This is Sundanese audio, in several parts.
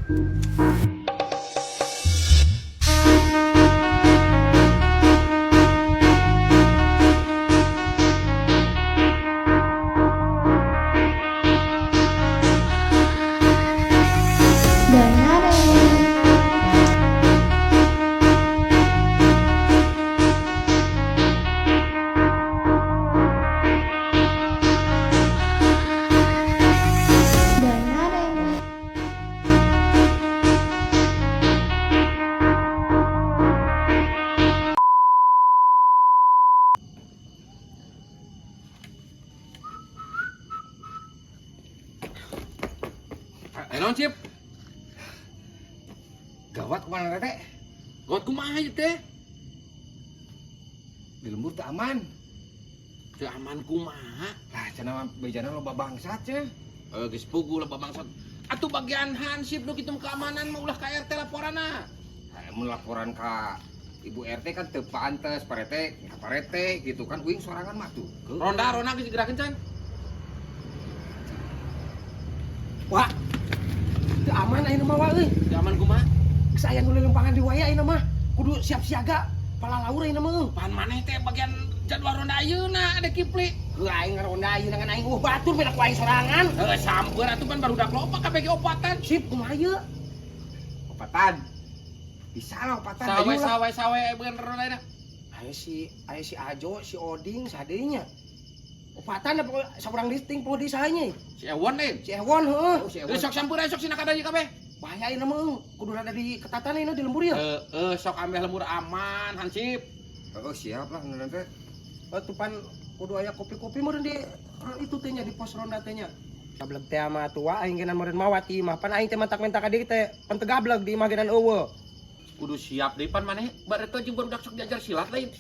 Eh, naon, Cip? Gawat kumaha teh? Gawat kumaha ieu teh? Di lembur teu aman. Teu aman kumaha? Lah cenah mah bejana loba bangsat cenah. Eh, geus puguh loba bangsat. Atuh bagian hansip nu kitu keamanan mah ulah ka RT laporanna. Nah, mun laporan ka Ibu RT kan teu pantes, Pak RT, ka Pak RT gitu kan uing sorangan mah tuh. Ronda ronda geus digerakeun can. Wah. Teu aman ayeuna mah wa euy. Teu aman kumaha? Geus aya nu lelempangan di waya ayeuna mah. Kudu siap siaga. Palalaur ayeuna mah euy. Pan maneh teh bagian jadwal ronda ayeuna ada Kipli. Heuh aing ngaronda ayeuna ngan aing batur beda ku aing sorangan. Heuh samper atuh pan barudak loba kabeh ge opatan. Sip kumaha ieu? Opatan. Bisa lah opatan. Sawe ayo lah. sawe sawe beun ronda ayeuna. Aya si Ajo, si Oding sadeunya. Opatan apa saurang listing poho di sahanya. Si Ewon lain. Si Ewon heuh. Oh, si Ewon. Eh, sok sampeur aya sok sina kadanya kabeh. Bahaya ayeuna mah euy. Kudu rada diketatan ayeuna di lembur ya. Heeh, sok ambeh lembur aman hansip. Oh, siap lah nu teh. Atuh pan kudu aya kopi-kopi meureun di itu teh nya di pos ronda teh nya. Gableg teh mah tua aing genan meureun mawa ti imah. Pan aing teh matak menta ka dieu teh pan teu gableg di imah genan eueuh. Kudu siap deui pan maneh bareto jeung barudak sok diajar silat lain.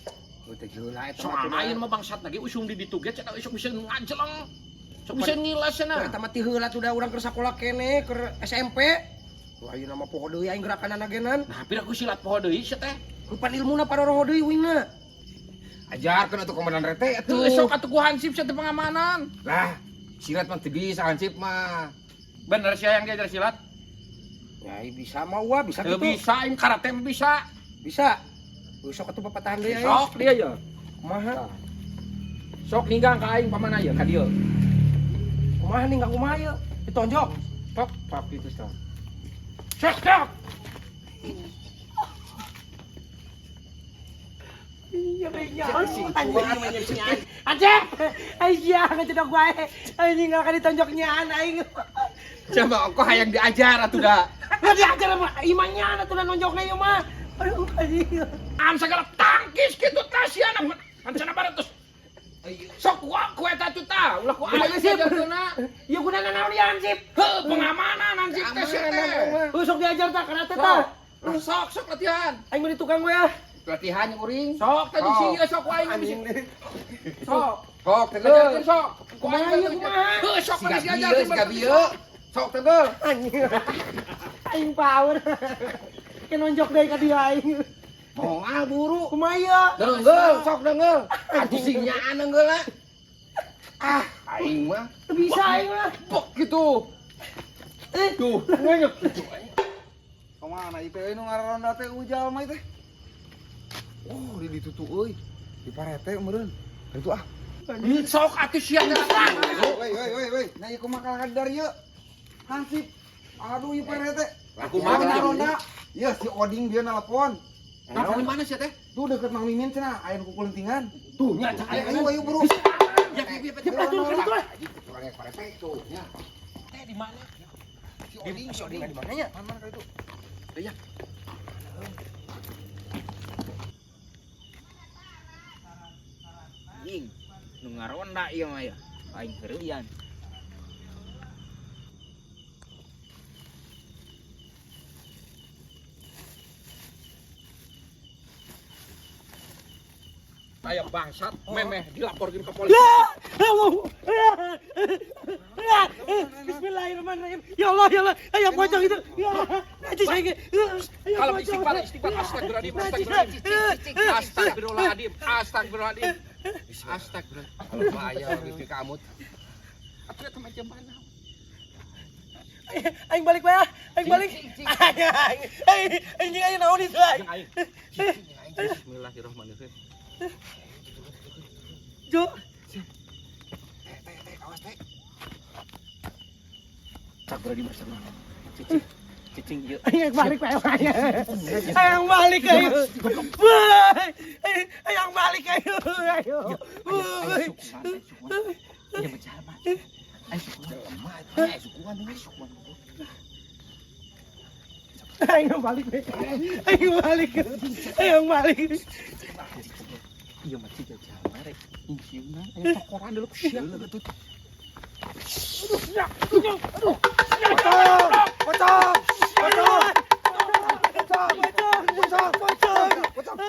Heuh teh heula eta Sok mah ayeuna mah bangsat lagi usung di ditu ge cenah sok bisa ngajeleng. Sok bisa ngilas cenah. Eta mah ti heula tuh da urang keur sakola keneh keur SMP. Tuh ayeuna mah poho deui aing gerakanana genan. Nah, pira ku silat poho deui sia teh. Rupan ilmuna paroroho deui uingna. Ajarkeun atuh komandan RT atuh. Heuh sok atuh ku hansip sia teh pengamanan. Lah, silat mah teu bisa hansip mah. Bener sia yang diajar silat? Ya bisa mah wah bisa Teu kitu. bisa aing karate mah bisa. Bisa. Heuh sok atuh papatahan deui aing. Sok dia ya. Kumaha? Sok ninggang ka aing pamana ieu ka dieu. Kumaha nih kumaha ieu? Ditonjok. Tok pap itu sok. Sok sok. Iya, iya, Aceh, Aisyah ngecedok wae. Anjing nggak akan ditonjok nyaan aing. Coba kok hayang diajar atuh da. Nggak diajar sama imannya atuh da nonjokna ieu mah. Aduh anjing. An segala tangkis kitu tah sia na. Ancana baretos. Sok ku ku eta tuh tah, ulah ku aing diajarkeunna. Ya gunana naon ieu hansip? Heuh, pengamanan hansip teh sia teh. Heuh sok diajar tah karate tah. Sok, sok sok latihan. Aing mah di tukang we ah. Latihan yang uring. Sok tadi Sok. sia sok ku aing Anjing bisa. deh. Sok. Sok tegal. Ajarkeun sok. Ku aing Kumaha ieu kumaha? Heuh, sok Siga mana bieu, diajarkeun siga bieu. Sok tegal. Anjing. Aing power. Ke nonjok deui ka dia aing. Moal buru. Kumaha ieu? Denggel, sok denggel. Atuh sing nyaan denggel lah. Ah, aing mah Teu bisa aing mah. bok gitu. Eh, Tuh, ngenyek gitu. Kemana itu euy nu ngaronda teh ujal mah teh? Oh, di ditu tuh euy. Di parete meureun. Itu ah. Sok atuh sia teh. Woi woi woi woi. Nah ieu kumaha kalah dari ieu? Hansip. Aduh ieu parete. Aku mah ngaronda. Ieu si Oding dia nelpon. Nelpon di mana sia teh? Tuh deket Mang Mimin cenah, aya nu kukulentingan. Tuh nya cak Ayo ayo ayo buru. Ya, ya, ya, Cepat turun ka ditu lah. Parete tuh, nya. Teh di mana? Si Oding, si Oding. Di mana nya? Mana ka itu? Iya. Anjing, nu ngaronda ieu mah ya. Aing heureuyan. Aya bangsat memeh dilaporkeun ke polisi. Bismillahirrahmanirrahim. Ya Allah, ya Allah. Ayo pocong itu. Ya, najis saya. Ayo Kalau pocong. istighfar, istighfar, astagfirullahaladzim, astagfirullahaladzim, astagfirullahaladzim, astagfirullahaladzim, astagfirullahaladzim. Kalau bahaya geus kamu. Atuh eta macam mana? Aing balik bae, aing balik. Aing aing aing aing naon itu aing. Bismillahirrahmanirrahim. Jo. Teh teh teh awas teh. Cak berani bersama. Cicing. Cicing ieu. Aing balik bae aing. Aing balik ayo. Aing balik ayo. Ayo. Ayo berjalan. Ayo sukuan. Ayo sukuan, ayo sukuan. Aing balik bae. Aing balik. Aing balik. Iya mah ciga jalma rek. Ingsiuna aya tokoran dulu ku sia. Aduh. Aduh. Pocong. Pocong. Pocong. Pocong. Pocong. Pocong.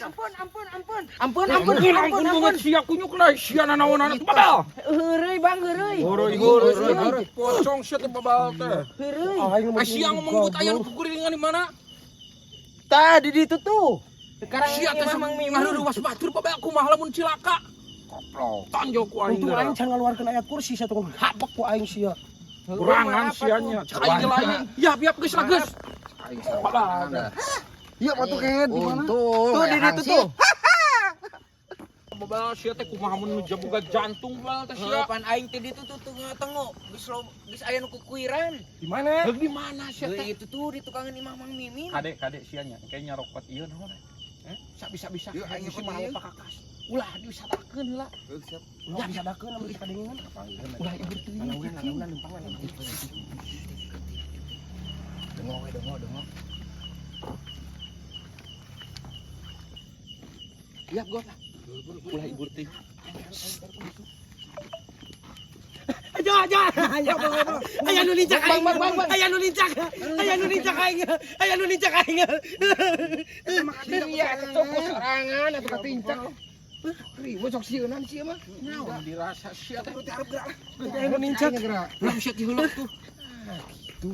Ampun, ampun, ampun. Ampun, ampun, ampun banget sia kunyuk lah sia nanaonan babal. Heureuy, Bang, heureuy. Heureuy, heureuy, heureuy. Pocong sia teh babal teh. Heureuy. Ah sia ngomong buat aya nu kukuringan di mana? Tah di ditu tuh. Sekarang Sia teh ini Mang Mimin. Ngaruruwas batur babal kumaha lamun cilaka. Koplok. Tonjok ku aing. Untung aing can ngaluarkeun ayat kursi satu habek ku aing sia. Kurangan sianya. Cek aing ge lain. Yap yap geus lah geus. Aing salah. Iya patuh kehed di mana? Untung. Tuh di ditu tuh. Babal sia teh kumaha mun nu jaboga jantung babal teh sia. Pan aing teh ditu tuh tengok geus geus aya nu kukuiran. Di mana? Heug di mana sia teh? Itu tuh di tukangan imah Mang Mimin. Kade kade sianya kayak nyarokot ieu naon. Bisa-bisa Yuk, aing bisa nyokot malah ieu. pakakas. Ulah disadakeun heula. Heuh, siap. Ulah bisa dakeun lamun bisa kadinginan. Ulah ieu teuing. Lalaunan lalaunan lempangan. Dengo we dengo dengo. Lihat gua lah. Ulah ibur teuing. Ayo ayo ayo. Aya nu lincak aing. Aya nu lincak. Aya nu lincak aing. Aya nu lincak aing. Iya, eta toko sorangan atuh katincak. Ribut sok sieunan sia mah. Naon dirasa sia teh. Aya nu lincak. Ulah sia ti heula tuh. Gitu.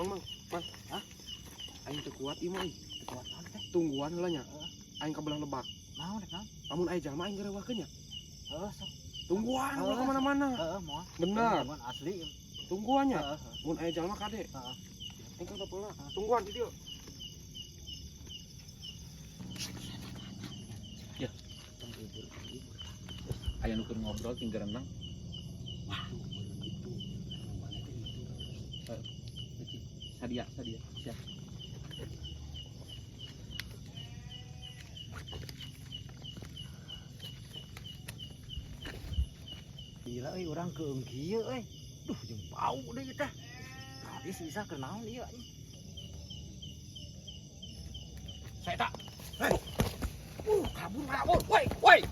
Mang mang mang. Hah? Aing teu kuat ieu mah euy. Teu kuat naon teh? Tungguan heula nya. Aing ka belah lebak. Naon rek naon? Lamun aya jalma aing ngarewakeun nya. Heeh, sok. Tungguan ulah ka mana-mana. Heeh, moal. Bener. Tungguan asli. Tungguan nya. Heeh. Mun aya jalma kade. Heeh. Aing ka heula. Tungguan di dieu. Aya nu keur ngobrol tinggal renang. Sadia, sadia, siap. Gila euy urang keung kieu euy. Duh jeung bau deui teh. Tadi si Isa keur naon ieu anjing? Saya tak. Kabur, kabur. Woi, woi,